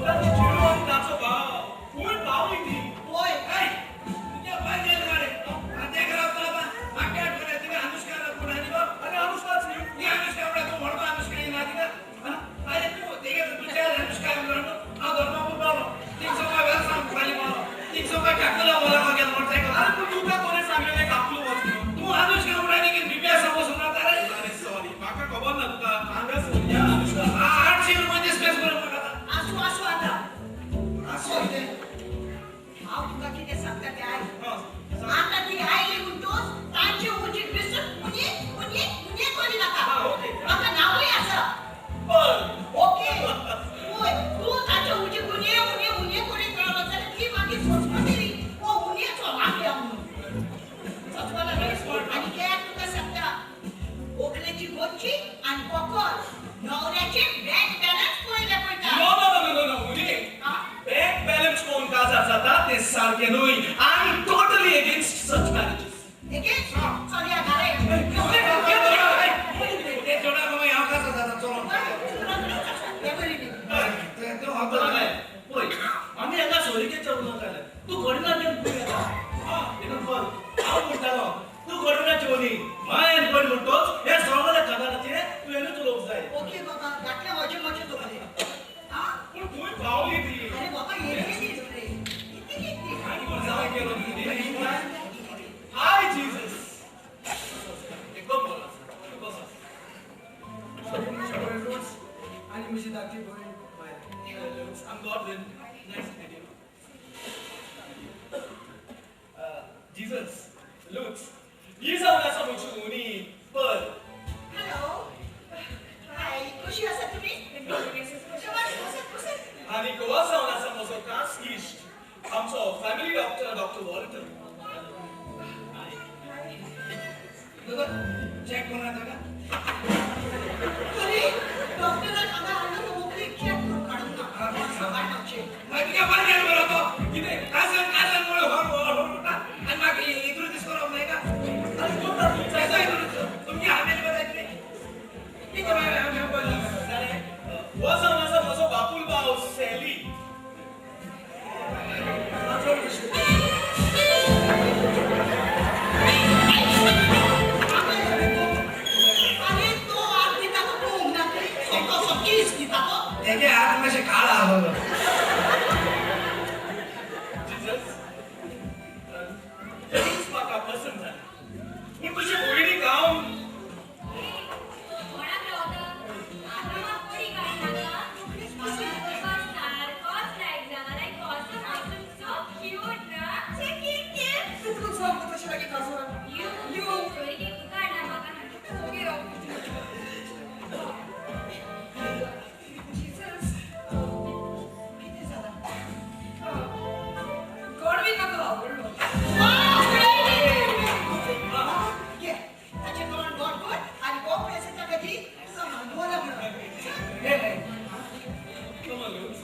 स्वताचे चेडूं आनी ताचो भाव खंय पावली ती? पळय. तुज्या पांय गेले मरे. ते घरा बाबा म्हाका आठवण तुमी अनुष्का कोण आनी गो? आनी अनुष्काच न्ही. ती अनुष्का म्हळ्यार तूं व्हडलो अनुष्का येयला तिका. आरे तूं तेगे तुज्या अनुष्का म्हणून हांव धर्मापूर पावलो. थिंगसो काय वेलसांव खाली पावलो. थिंगसो काय काकुला वोला गेलो मोटरसायकल. आरे पूण तुका कोणें सांगलेलें काकलू वच म्हणून? तूं अनुष्का म्हणून आनी बीबीएस वचून रावता रे. अरे सॉरी, म्हाका खबर ना तुका हांगा सोडया अनुष्का. 800 रुपये डिस्पेस करून म्हाका. आसूं आसूं आतां. आसूं कितें? हांव तुका कितें सांगता तें आयक. हां, सांग. आतां ती आयली म्हणटूच तांचे उजीक विसरून मुनये मुनये मुनये करी नाका. हा, ओके. म्हाका नांवूय आसा. बरं. ओके. पळय, तूं ताचे उजीक मुनये मुनये मुनये करीत रावलो जाल्यार ती मागीर सोंसपाची हो मुनयेचो माफिया म्हणून सोंसपाला. आनी कित्याक तुका सांगता, व्हंकलेची गोची आनी बोकोल, न्हवऱ्याचे बँक बॅलन्स पळयले पडटा. No no no no no, मुनी. हा? बँक बॅलन्स पळोवन काजार जाता ते सारकें न्हय. I am totally against such marriages. Against? चलया घरा. ते जोडा मागीर हांव कसो जाता चलोन. तें हांव पळय, आमी हांगा सोयरिकेच्या उलोवंक आयले. तूं घडना तें तूं येता. आं, देखून पळ, हांव म्हणटालो तूं घडना जेवणी मायन पळय म्हणटोच हे सगळे काजाराचेर तुवेंनूच उलोवंक जाय. ओके बाबा, घातल्या म्हजे म्हजे तुकले. हा. पूण खंय पावली ती? अरे बाबा, येतली रे, किती ती. आनी कोण जावं गेलो तुमी? हाय जीसस, एकदम बरो आसा. तूं कसो आसा? आनी म्हजी धाकटी भयण बायल. I'm Godwin. Nice to meet you. Jesus, Lutz, ही जावन आसा म्हजी उनी पर्ल. हॅलो, हाय, कशी आसा तुमी? बसात बसात. आनी गोवा जावन आसा म्हजो खास इश्ट, आमचो family doctor, doctor Walter. Check करून येता का? अरे, डॉक्टराक हांगा हाडून व्हंकलेक चॅक करून काडूंक ना सांबाळपाचें. मागीर तुज्या बरें गेलें बरो तो. कितें? काजन काजन मुळे होर होर उठा आनी मागीर इतलो दीस करप न्हय का? आनी कोण तातूंत? जायतो इतलो तुमगे हामेल बरें जातली. कितें मागीर आमी बरें जालें? हो जावन आसा म्हजो बापूल भाव सॅली. चड खुशी. अरे, तो हात दिता तो पळोवंक ना, सोमतो असो कीस दिता तो. तेगे हात मातशे काळा आसलो. जीसस, तीच म्हाका पसंत जाली, पूण तुजे भयणीक हांव कोणाक रावता? आतां मात पडी काडनाका. म्हाका तुका सारकोच लायक जाला. Like awesome, awesome, so cute ना? तुका सांगता तशें लागीं काजार. You You. सोयरीकेक तुका हाडला, म्हाका न्हय. ओगे राव. जीसस. कितें जालां? गॉडवीन म्हाका आवडलो. घे, ताचें तोंड गोड कर आनी गो ताका दी. बोला म्हणून. हे हे. Come on, Lutz.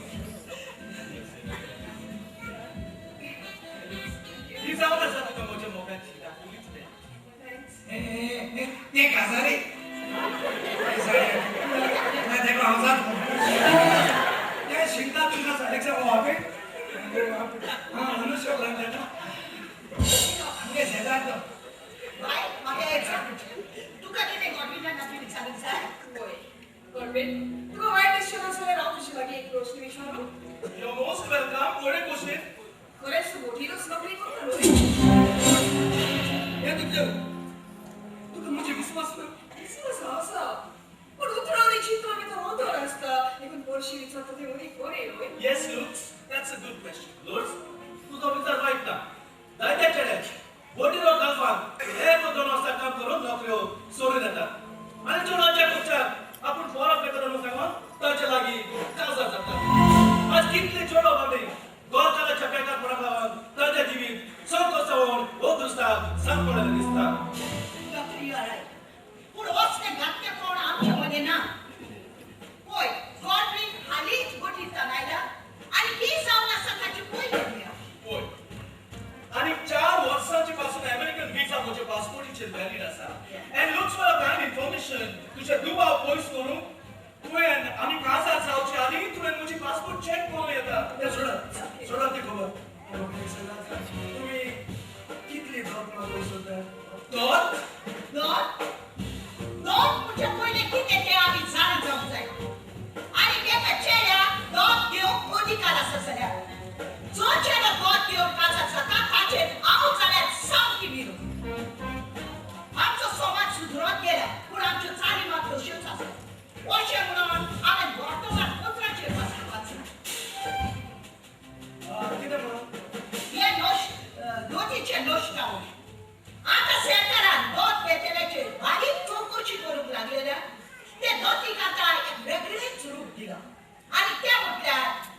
ही जावन आसा तुका म्हज्या मोगाची दाखवलीच तें. Thanks. हे हे, ते काजारी ना, तेका हांव जात. ते शिकता तुमकां साडेक वापे. हां, अनुष्का लागता आमगे शेजार तो. बाय, म्हाका एक सांग, तुका कितें गॉडविनान आपली विचारूंक जाय? वय गॉडवीन, तुका वायट दिसचें ना जाल्यार हांव तुजे लागीं एक प्रश्न विचारूं? You're most welcome. कोणे क्वेश्चन? खरेंच तूं बोटीरूच नोकरी करता न्हय? हे तुमचे तुका म्हजे विस्वास ना? विस्वास आसा, पूण उतरांनी चिंतून भितर ओदर आसता, देखून परशी विचारता तें उणी खरें न्हय? Yes, Lutz, that's a good question. Lutz, तुजो विचार वायट ना. जायत्या चेड्याक बोटीर गल्फान एक दोन वर्सां काम करून नोकऱ्यो सोडून येतात आनी चेडवाच्या कुपच्याक आपूण बरो पेतर म्हणून सांगून ताचे लागीं काजार जाता. आज कितले चेडो बाबडे गोरकाराच्या पेटार पडप लागून ताच्या जिवीत संकोचावन हो दुसता सांपडलें दिसता. डॉक्टर, you are right, पूण असलें घातकें कोण आमचे मदें ना. पळय, गॉडवीन हालींच बोटींतल्यान आयला आनी ही जावन आसा ताची पयली भुरग्यां. पळय, आनी 4 वर्सांचे पासून अमेरिकन विजा म्हज्या पासपोर्टीचेर व्हॅलीड आसा. And looks, for kind information, तुजे दुबाव पयस करूंक तुवें आमी काजार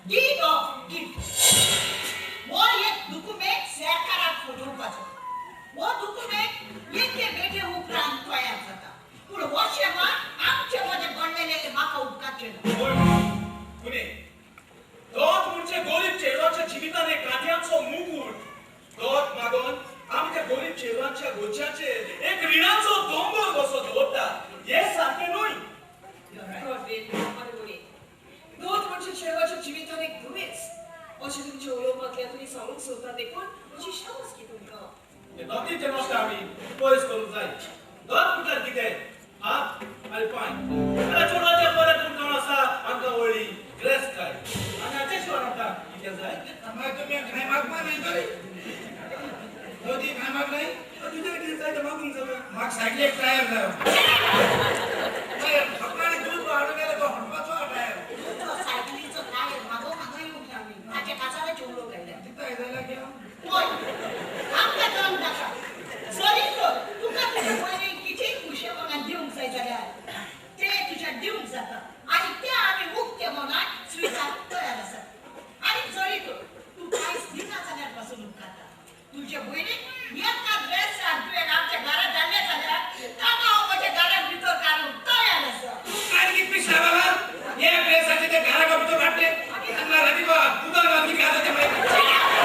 Did of gift हो एक दुकुमेंत सरकाराक फटोवपाचो. हो दुकुमेंत एके भेटे उपरांत तयार जाता, पूण हो शेवान आमचे मदें घडलेलें म्हाका उपकारचें ना. कुणे दोत म्हणजे गोरीब चेडवाच्या जिवितान एक कांट्यांचो मुकूट. दोत मागोन आमी त्या गोरीब चेडवांच्या गोच्याचेर एक रिणाचो दोंगर कसो दवरता, हे सारकें न्हय. गॉडविन आनी मुनी, दोत म्हणजे चेडवाच्या जिवितान एक दुयेंस अशें तुमच्या उलोवपांतल्यान तुमी सांगूंक सोदता, देखून म्हजी शाबासकी तुमकां. हे दोतीचे नश्ट आमी पयस करूंक जाय. दोत म्हटल्यार कितें? हात आनी पांय. जाल्यार चेडवाच्या बरें कोण कोण आसा आमकां व्हडली गिरेस्तकाय, आनी हाचे शिवाय आमकां कितें जाय? मागीर तुमी कांय मागपा न्हय तरी दोती कांय माग नाही. तुजें कितें जाय तें मागूंक जाता. म्हाका सायकलीक टायर जायो.